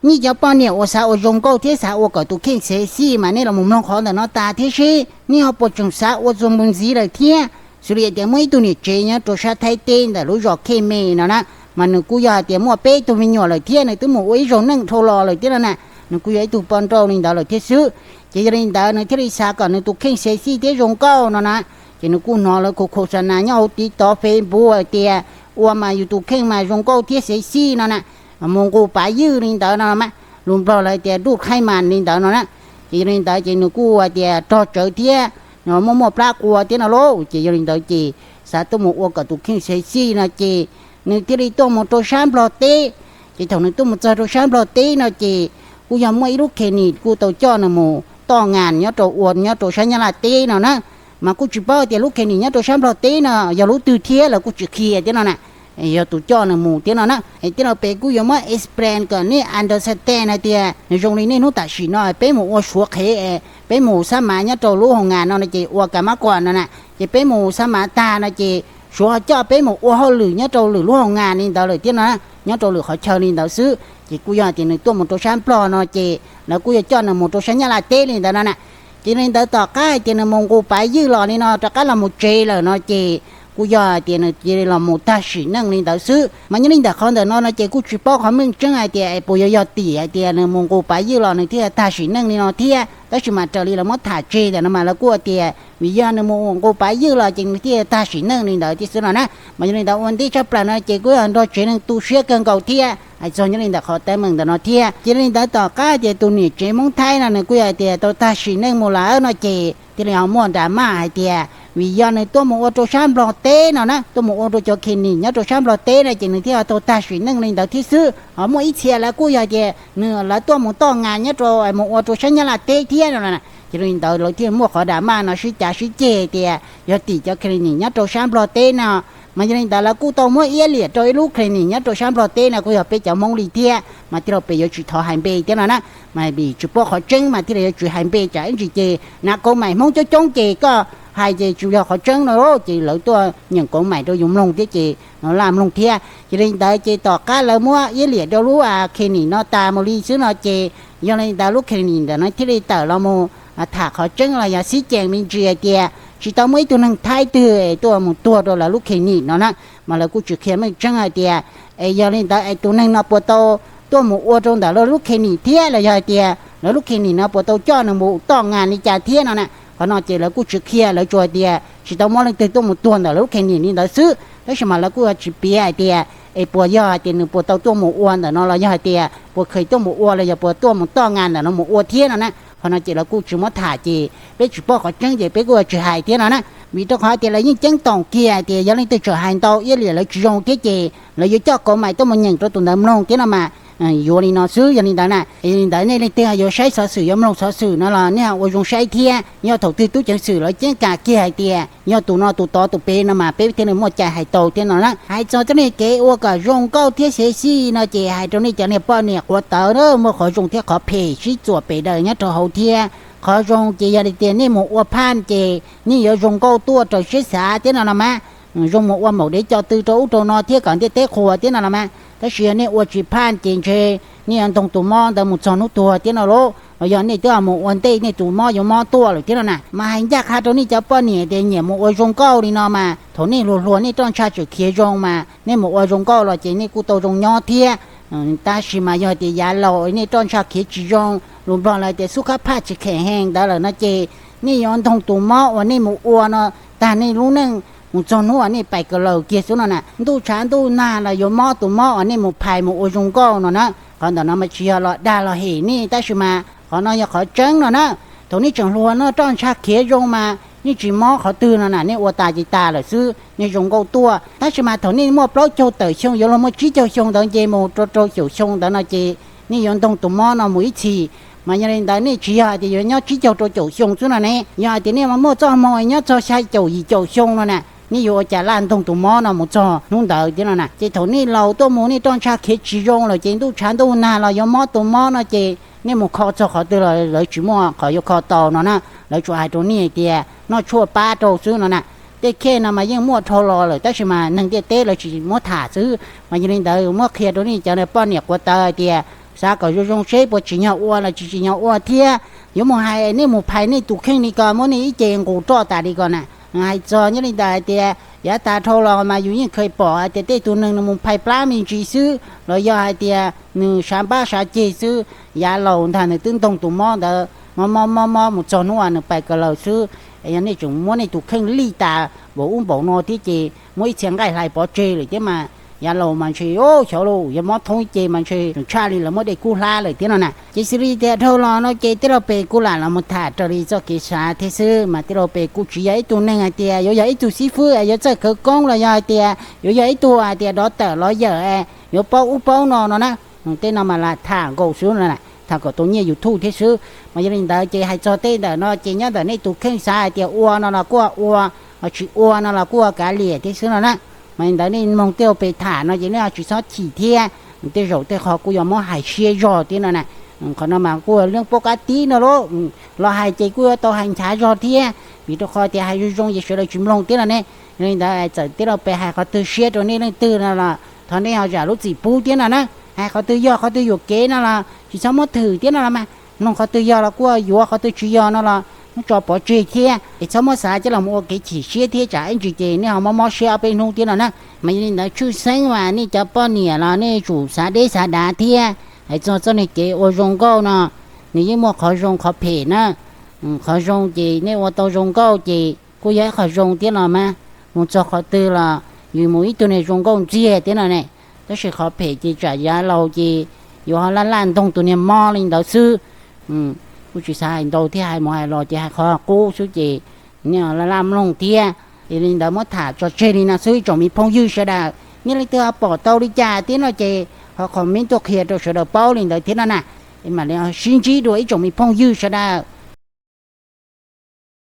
Nej cov poj niam uas xav ua zoo nkauj thiab xav ua kom tus kheej sexy mas nej los mus mloog qhov ntawm no tas thiab seb nej ho puas tseem xav ua txuas mus ntxiv lawm thiab. Xws li tias muaj ib tug niam tsev nyob rau sab Thaib teb ntawm lub zos Khej Me no na, mas nws kuj yog hais tias muaj peb tug me nyuam lawm thiab nws twb mus ua ib zaug neej dhau los lawm thiab no na. Nws kuj yog ib tug poj nrauj li ntawd lawm thiab xwb. Ces yog li ntawd nws thiaj li xav kom nws tus kheej sexy thiab zoo nkauj no na. Ces nws kuj hnov lawv khos khos xa nas nyob hauv TikTok, Facebook hais tias ua mas yus tus kheej mas zoo nkauj thiab sexy no na, mus nqus pav ywj li ntawd no mas, lus Nplog lawv tias dub khaij mas li ntawd no na. Ces yog li ntawd ces nws kuj hais tias rog tsawv thiab, muaj muaj plab qua thiab no lauj. Ces yog li ntawd ces xav tuaj mus ua kom tus kheej sexy no ces nws thiaj li tuaj mus rau sab Nplog teb. Ces thaum nws tuaj mus txog rau sab Nplog teb no ces kuj yog muaj ib lub khenis kuj tau coj nws mus toj nas nyob rau ua nyob rau sab Nyab Laj teb no na. Mas kuj tsis paub tias lub khenis nyob rau sab Nplog teb no yog lub twg thiab, lawv kuj tsis qhia thiab no na. Yog tus coj nws mus thiab no na. Tij laug pem kuj yuav muab explain kom nej understand hais tias nws zoo li nej hnub tam sim no peb mus ua Suav qhev, peb mus xab mav nyob rau lub hoo nas no no ces ua kas mab kuam no na, ces peb mus xab mav tag no ces Suav ho coj peb mus ua hauj lwm nyob rau lwm lub hoo nas li ntawd lawm thiab no, nyob rau lwm qhov chaw li ntawd xwb. Ces kuj yog tias nws tuaj mus rau sab Nplog no ces lawv kuj yuav coj nws mus rau sab Nyab Laj teb li ntawd no na. Ces li ntawd tom qab hais tias nws mus nqus pav ywj los li no rov qab los mus tsev lawm no ces kuj yog hais tias nws cia li los mus tag sim neej li ntawd xwb. Mas nyob li ntawm qhov ntawm no no ces kuj tsis paub qhov meej tseeb hais tias es puas yuav yog tim hais tias nws mus nqus pav ywj los nws thiaj tag sim neej li no thiab, tab sis mas raws li lawv muab tham tseg ntawm no mas lawv kuj tias vim yog nws mus nqus pav ywj los ces nws thiaj tag sim neej li ntawd thiab xwb no na. Mas yog li ntawd ua ntej tshaj plaws no ces kuj yog nrog tsev neeg tu siab kawg nkaus thiab. Hais txog nyob li ntawm qhov teeb meem ntawm no thiab ces li ntawd tom qab tias tus niam tsev Hmoob Thaib no nws kuj yog tias tau tag sim neej mus lawm no ces thiaj li ho muaj drama hais tias vim yog nws tuaj mus ua rau sab Nplog teb no na, tuaj mus ua rau cov khenis nyob rau sab Nplog teb no ces nws thiaj tau tag sim neej li ntawd thiab xwb. Ho muaj ib txhia lawv kuj yog tias nws lawv tuaj mus toj nas nyob rau mus ua rau sab Nyab Laj teb thiab no. Ces li ntawd lawv thiaj muaj qhov drama no sib cav sib ceg tias yog tim cov khenis nyob rau sab Nplog teb no. Mas yog li ntawd lawv kuj tau muab iab liam rau ib lub khenis nyob rau sab Nplog teb no kuj yog peb cov Hmoob li thiab, mas tij laug pem yuav tsis thov hais npe thiab no na. Mas vim tsis paub qhov tseeb mas thiaj li yuav tsis hais npe tsam ib ntsis ces nav kauv maim Hmoob coob coob ces koj hais ces tsis yog qhov tseeb no ces lawv tuaj nyeem kauv maim rau yus mloog thiab ces no laj mloog thiab. Ces li ntawd ces tom qab lawv muab iab liam rau lub khenis no tas mus li xwb no ces yog li ntawd lub khenis ntawm no thiaj li tawm los mus tham qhov tseeb los yog xib cees me ntsis hais tias tsis tau muaj ib tug neeg Thaib twg tuaj mus tuag rau lawv lub khenis no na. Mas lawv kuj tsis qhia meej tseeb hais tias es yog li ntawd es tus neeg no puas tau tuaj mus ua rau ntawm lawv lub khenis thiab los yog hais tias lawv lub khenis no puas tau coj nws mus toj nas li cas thiab no na. Qhov no ces lawv kuj tsis qhia, lawv tsuas hais tias tsis tau muaj leej twg tuaj mus tuag ntawm lawv lub khenis li ntawd xwb. Tab sis mas lawv kuj tsis piav hais tias es puas yog hais tias nws puas tau tuaj mus ua ntawm no los yog hais tias puas kheev tuaj mus ua los yog puas tuaj mus toj nas ntawm no mus ua thiab no na. Qhov no ces lawv kuj tsis muab tham ces peb tsis paub qhov tseeb ces peb kuj tsis hais thiab no na. Vim rau qhov tias lawv yeej ceeb toom kiag hais tias yog leej twg tseem hais ntau iab liam lawv tsis zoo thiab ces lawv yuav coj kauv maim tuaj mus nyeem rau tus ntawd mloog thiab no mas yuav li no xwb. Yog li ntawd na, yog li ntawd nej leej twg yuav saib xov xwm yuav mloog xov xwm no los nej ua zoo saib thiab, yog thaum twg tub ceev xwm lawv ceeb kam kiag hais tias yog tus no tus tod tus pem no mas peb thiaj li muaj cai hais tau thiab no na. Hais txog txoj niag kev ua kom zoo nkauj thiab sexy no ces hais rau nej cov niag poj niam quav tawv na, muaj qhov zoo thiab qhov phem sib txuam pes daws nyob rau hauv thiab. Qhov zoo ces yog li tias nej mus ua phaj ces nej yuav zoo nkauj tuaj raws siab xav thiab no los mas zoo mus ua maum dev co tw rau ub rau no thiab kom ntiaj teb qhuas thiab no los mas. Tab sis yog nej ua tsis phaj ces ntshe nej yuav ntoog tus mob ntawd mus txog hnub tuag thiab no lauj. Los yog nej twb mus ua ntej nej tus mob yuav mob tuaj lawm thiab no na. Mas hais ncaj qha rau nej cov poj niam tias nyiam mus ua zoo nkauj li no mas thaum nej hluas hluas nej roj ntsha tseem khiav zoo mas nej mus ua zoo nkauj los ces nej kuj tau zoo nyob thiab. Tab sis mas yog tias yav laus nej roj ntsha khiav tsis zoo, lus Nplog lawv tias xub qab phaj tsis khem hees ntawd lawm no ces nej yuav ntoog tus mob uas nej mus ua no tag nej lub neej mus txog hnub uas nej pais kaw laws kiag xwb no na. Ntuj tshav ntuj nag los yuav mob tus mob uas nej mus phais mus ua zoo nkauj no na. Qhov ntawm no mas tsis yog los dag los hem nej tab sis mas qhov no yog qhov tseeb no na. Thaum nej tseem hluas no roj ntsha khiav zoo mas nej tsis mob qhov twg no na, nej ua tas ces tas lawm xwb, nej zoo nkauj tuaj. Tab sis mas thaum nej muaj plaub caug tawm xyoo yuav luag muaj tsib caug xyoo ntawd nce mus rau rau caum xyoo ntawd no ces nej yuav ntoog tus mob no mus ib txhis. Mas yog li ntawd nej tsis yog hais tias yuav nyob tsib caug rau caum xyoo xwb no ne, yog hais tias nej muaj txoj hmoo nyob txog xya caum yim caum xyoo no na, nej yuav ua cas laj ntoog tus mob no mus txog hnub ntawd thiab no na. Ces thaum nej laus tuaj mus nej roj ntsha khiav tsis zoo lawm ces ntuj tshav ntuj nag los yuav mob tus mob no ces nej mus kho txog qhov twg los lawv tsis muaj qhov yuav kho tau no na. Lawv tsuas hais rau nej hais tias noj tshuaj pab rau xwb no na. Tej khej no mas yeej muaj dhau los lawm tab sis mas neeg ntiaj teb lawv tsis muab tham xwb. Mas yog li ntawd muab qhia rau nej cov poj niam quav tawv hais tias xav kom zoo zoo seb puas tsim nyog ua los tsis tsim nyog ua thiab. Yuav mus hais nej mus phais nej tus kheej li ko, muab nej ib ce nqus roj tas li ko na. Hais txog nyob li ntawd hais tias yav tas dhau los mas yus yeej kheev pom hais tias tej tug neeg nws mus phais plab me ntsis xwb los yog hais tias nws sav npab sav ceg xwb, yav laus ntag nws twb ntoog tus mob ntawd mob mob mob mob mus txog hnub uas nws pais ka laws xwb. Yog nej tseem muab nej tus kheej lij tas npaum ub npaum no thiab ces muab ib txhia nqaij hlais pov tseg lawm thiab mas yav laus mas ntshe xyov lauj, yog mob thoob ib ce mas ntshe tseem tshaj li lawv muab dej kub hlab lawm thiab no na. Ces xws li tias dhau los no ces tij laug Pes kuj lam los mus tham raws li txoj kev xav thiab xwb, mas tij laug Pes kuj tsis yog ib tug neeg hais tias yuav yog ib tug xib fwb es yuav txawj khawv koob los yog hais tias yuav yog ib tug hais tias dov tawm los yawm es yuav paub ub paub no no na. Tej no mas lam tham nkaus xwb no, tham kom tau nyiaj YouTube thiab xwb. Mas yog li ntawd ces hais txog tej ntawm no ces nyob ntawm nej tus kheej xav hais tias ua no los kuj ua, ho tsis ua no los kuj ua kav liam thiab xwb no na. Mas li ntawd nej mloog tij laug Pes tham no ces nej ho tsis txhob chim thiab. Tej zaum tej qho kuj yuav muab hais siab zog thiab no na. Qhov no mas kuj yog lub paub qab tib no lauj, los hais ces kuj yuav tau hais nchav zog thiab, vim rau qhov tias hais zoo zoo ces sawv daws tsis mloog thiab no ne. Yog li ntawd txawm tij laug Pes hais qhov twg siab rau nej leej twg no los thov nej ho zam lub txim pub thiab no na. Hais qhov twg yog qhov twg yuam kev no los tsis txhob muab thwm thiab no los mas, mloog qhov twg yog los kuj yuav, qhov twg tsis yog no los muab tso pov tseg thiab es txhob muab xav coj los ua kev chim siab thiab tsam ib ntsis ces nej ho mob mob siab ob peb hnub thiab no na. Mas yog li ntawd tshwj xeeb mas nej cov poj niam los nej tsum xav deb xav dav thiab. Hais txog txoj niag kev ua zoo nkauj no, nws yeej muaj qhov zoo qhov phem na. Qhov zoo ces nej ua tau zoo nkauj ces kuj yog ib qho zoo thiab no mas, mus txog qhov twg los yus mus ib tug niag zoo nkauj ntxiag thiab no ne. Tab sis qhov phem ces tsam yav laus ces yuav ho laj laj ntoog tus niag mob li ntawd xwb. Kuj tsis xav hais ntau thiab, hais mus hais los ces hais qhov qub xwb ces nej laj laj mloog thiab. Es li ntawd muab tham tso tseg li no xwb ib tsoom me phooj ywg sawv daws, nej leej twg ho pom tau li cas thiab no ces ho comment tuaj qhia rau sawv daws paub li ntawd thiab no na. Es mam li sib ntsib dua ib tsoom me phooj ywg sawv daws.